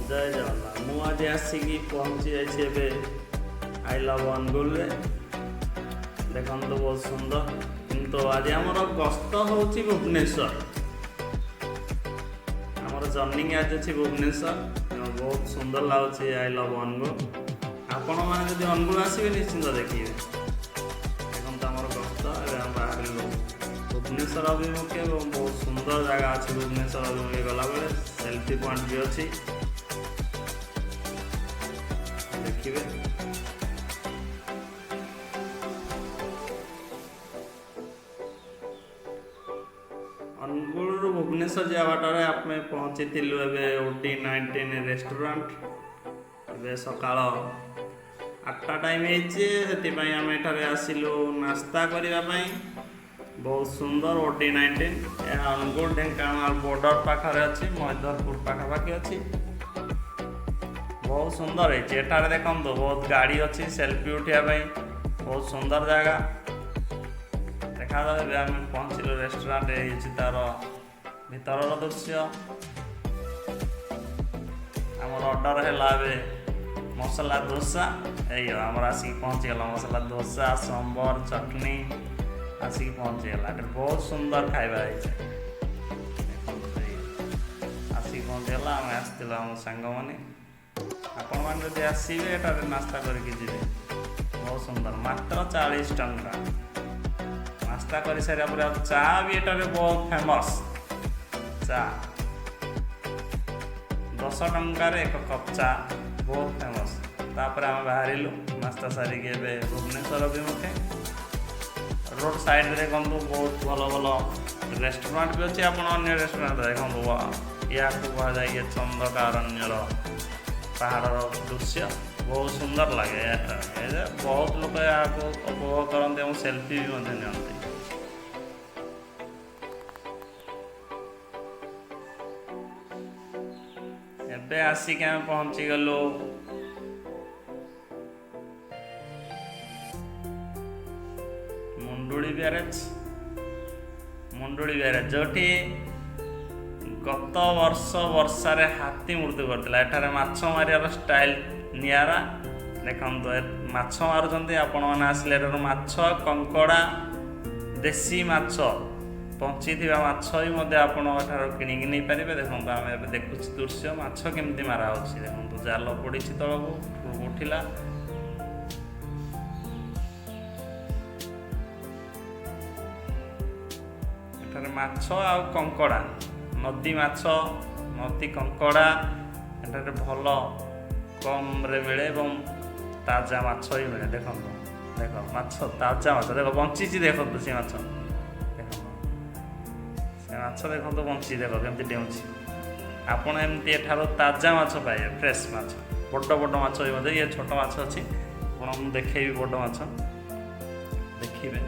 ଜୟ ଜଗନ୍ନାଥ। ମୁଁ ଆଜି ଆସିକି ପହଞ୍ଚି ଯାଇଛି ଏବେ I love ଅନୁଗୁଳରେ। ଦେଖନ୍ତୁ, ବହୁତ ସୁନ୍ଦର। କିନ୍ତୁ ଆଜି ଆମର ଗସ୍ତ ହେଉଛି ଭୁବନେଶ୍ୱର। ଆମର ଜର୍ଣ୍ଣି ଆଜି ଅଛି ଭୁବନେଶ୍ୱର ଏବଂ ବହୁତ ସୁନ୍ଦର ଲାଗୁଛି I love Angul. ଆପଣମାନେ ଯଦି ଅନୁଗୁଳ ଆସିବେ, ନିଶ୍ଚିନ୍ତ ଦେଖିବେ। ଦେଖନ୍ତୁ, ଆମର ଗସ୍ତ ଏବେ ଆମେ ବାହାରିଲୁ ଭୁବନେଶ୍ୱର ଅଭିମୁଖେ ଏବଂ ବହୁତ ସୁନ୍ଦର ଜାଗା ଅଛି। ଭୁବନେଶ୍ୱର ଅଭିମୁଖେ ଗଲାବେଳେ ସେଲ୍ଫି ପଏଣ୍ଟ ବି ଅଛି, ଦେଖିବେ। ଅନୁଗୁଳରୁ ଭୁବନେଶ୍ୱର ଯିବା ବାଟରେ ଆମେ ପହଞ୍ଚିଥିଲୁ ଏବେ ଓଡି 19 ରେଷ୍ଟୁରାଣ୍ଟ। ଏବେ ସକାଳ 8ଟା ଟାଇମ୍ ହେଇଛି, ସେଥିପାଇଁ ଆମେ ଏଠାରେ ଆସିଲୁ ନାସ୍ତା କରିବା ପାଇଁ। ବହୁତ ସୁନ୍ଦର ଓଡି 19। ଏହା ଅନୁଗୁଳ ଢେଙ୍କାନାଳ ବର୍ଡ଼ର ପାଖରେ ଅଛି, ମଇଧରପୁର ପାଖାପାଖି ଅଛି। ବହୁତ ସୁନ୍ଦର ହେଇଛି। ଏଠାରେ ଦେଖନ୍ତୁ, ବହୁତ ଗାଡ଼ି ଅଛି ସେଲ୍ଫି ଉଠିବା ପାଇଁ। ବହୁତ ସୁନ୍ଦର ଜାଗା ଦେଖାଯାଉ। ଏବେ ଆମେ ପହଞ୍ଚିଲୁ ରେଷ୍ଟୁରାଣ୍ଟ। ହେଇଛି ତାର ଭିତରର ଦୃଶ୍ୟ। ଆମର ଅର୍ଡ଼ର ହେଲା ଏବେ ମସଲା ଦୋସା। ଏଇ ଆମର ଆସିକି ପହଞ୍ଚିଗଲା ମସଲା ଦୋସା, ସମ୍ବର, ଚଟଣି ଆସିକି ପହଞ୍ଚିଗଲା। ଏଠି ବହୁତ ସୁନ୍ଦର ଖାଇବା ହେଇଛି। ଦେଖନ୍ତୁ, ଏଇ ଆସିକି ପହଞ୍ଚିଗଲା। ଆମେ ଆସିଥିଲୁ ଆମ ସାଙ୍ଗମାନେ। ଆପଣମାନେ ଯଦି ଆସିବେ, ଏଠାରେ ନାସ୍ତା କରିକି ଯିବେ। ବହୁତ ସୁନ୍ଦର, ମାତ୍ର 40 ଟଙ୍କା। ନାସ୍ତା କରିସାରିବା ପରେ ଆଉ ଚା ବି ଏଠାରେ ବହୁତ ଫେମସ୍ ଚା। 10 ଟଙ୍କାରେ ଏକ କପ୍ ଚା, ବହୁତ ଫେମସ୍। ତାପରେ ଆମେ ବାହାରିଲୁ ନାସ୍ତା ସାରିକି ଏବେ ଭୁବନେଶ୍ୱର ଅଭିମୁଖେ। ରୋଡ଼ ସାଇଡ଼ରେ ଦେଖନ୍ତୁ, ବହୁତ ଭଲ ଭଲ ରେଷ୍ଟୁରାଣ୍ଟ ବି ଅଛି। ଆପଣ ଅନ୍ୟ ରେଷ୍ଟୁରାଣ୍ଟ ଦେଖନ୍ତୁ। ୟାକୁ କୁହାଯାଏ ଇଏ ଚନ୍ଦକା ଅରଣ୍ୟର ପାହାଡ଼ର ଦୃଶ୍ୟ। ବହୁତ ସୁନ୍ଦର ଲାଗେ ଏଟା। ଏ ବହୁତ ଲୋକ ଏହାକୁ ଉପଭୋଗ କରନ୍ତି ଏବଂ ସେଲ୍ଫି ବି ମଧ୍ୟ ନିଅନ୍ତି। ଏବେ ଆସିକି ଆମେ ପହଞ୍ଚିଗଲୁ ମୁଣ୍ଡୁଳି ବ୍ୟାରେଜ। ମୁଣ୍ଡୁଳି ବ୍ୟାରେଜ, ଯେଉଁଠି ଗତ ବର୍ଷ ବର୍ଷାରେ ହାତୀ ମୃତ୍ୟୁ କରିଥିଲା। ଏଠାରେ ମାଛ ମାରିବାର ଷ୍ଟାଇଲ ନିଆରା। ଦେଖନ୍ତୁ, ମାଛ ମାରୁଛନ୍ତି। ଆପଣମାନେ ଆସିଲେ ଏଠାରୁ ମାଛ, କଙ୍କଡ଼ା, ଦେଶୀ ମାଛ, ବଞ୍ଚିଥିବା ମାଛ ବି ମଧ୍ୟ ଆପଣ ଏଠାରୁ କିଣିକି ନେଇପାରିବେ। ଦେଖନ୍ତୁ, ଆମେ ଏବେ ଦେଖୁଛୁ ଦୃଶ୍ୟ, ମାଛ କେମିତି ମାରା ହେଉଛି। ଦେଖନ୍ତୁ, ଜାଲ ପଡ଼ିଛି ତଳକୁ, ଉଠିଲା। ଏଠାରେ ମାଛ ଆଉ କଙ୍କଡ଼ା, ନଦୀ ମାଛ, ନଦୀ କଙ୍କଡ଼ା ଏଠାରେ ଭଲ କମ୍ରେ ମିଳେ ଏବଂ ତାଜା ମାଛ ବି ମିଳେ। ଦେଖନ୍ତୁ, ଦେଖ ମାଛ, ତାଜା ମାଛ ଦେଖ, ବଞ୍ଚିଛି। ଦେଖନ୍ତୁ ସେ ମାଛ, ଦେଖନ୍ତୁ ସେ ମାଛ, ଦେଖନ୍ତୁ ବଞ୍ଚିଛି। ଦେଖ କେମିତି ଡେଉଁଛି। ଆପଣ ଏମିତି ଏଠାରୁ ତାଜା ମାଛ ପାଇବେ, ଫ୍ରେଶ୍ ମାଛ, ବଡ଼ ବଡ଼ ମାଛ ବି ମଧ୍ୟ। ଇଏ ଛୋଟ ମାଛ ଅଛି, ଆପଣ ମୁଁ ଦେଖେଇବି ବଡ଼ ମାଛ, ଦେଖିବେ।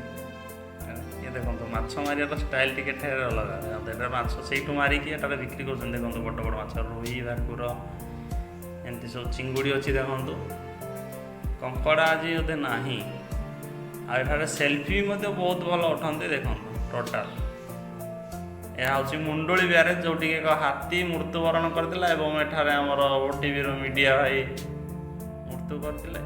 ଇଏ ଦେଖନ୍ତୁ, ମାଛ ମାରିବାର ଷ୍ଟାଇଲ୍ ଟିକେ ଏଠାରେ ଅଲଗା। ଦେଖନ୍ତୁ, ଏଠାରେ ମାଛ ସେଇଠୁ ମାରିକି ଏଠାରେ ବିକ୍ରି କରୁଛନ୍ତି। ଦେଖନ୍ତୁ, ବଡ଼ ବଡ଼ ମାଛ, ରୋହି, ଭାକୁର, ଏମିତି ସବୁ ଚିଙ୍ଗୁଡ଼ି ଅଛି। ଦେଖନ୍ତୁ, କଙ୍କଡ଼ା ଆଜି ବୋଧେ ନାହିଁ। ଆଉ ଏଠାରେ ସେଲ୍ଫି ବି ମଧ୍ୟ ବହୁତ ଭଲ ଉଠନ୍ତି। ଦେଖନ୍ତୁ ଟୋଟାଲ ଏହା ହେଉଛି ମୁଣ୍ଡୁଳି ବ୍ୟାରେଜ, ଯେଉଁଠିକି ଏକ ହାତୀ ମୃତ୍ୟୁବରଣ କରିଥିଲା ଏବଂ ଏଠାରେ ଆମର ଓଟିଭିର ମିଡ଼ିଆ ଭାଇ ମୃତ୍ୟୁ କରିଥିଲେ।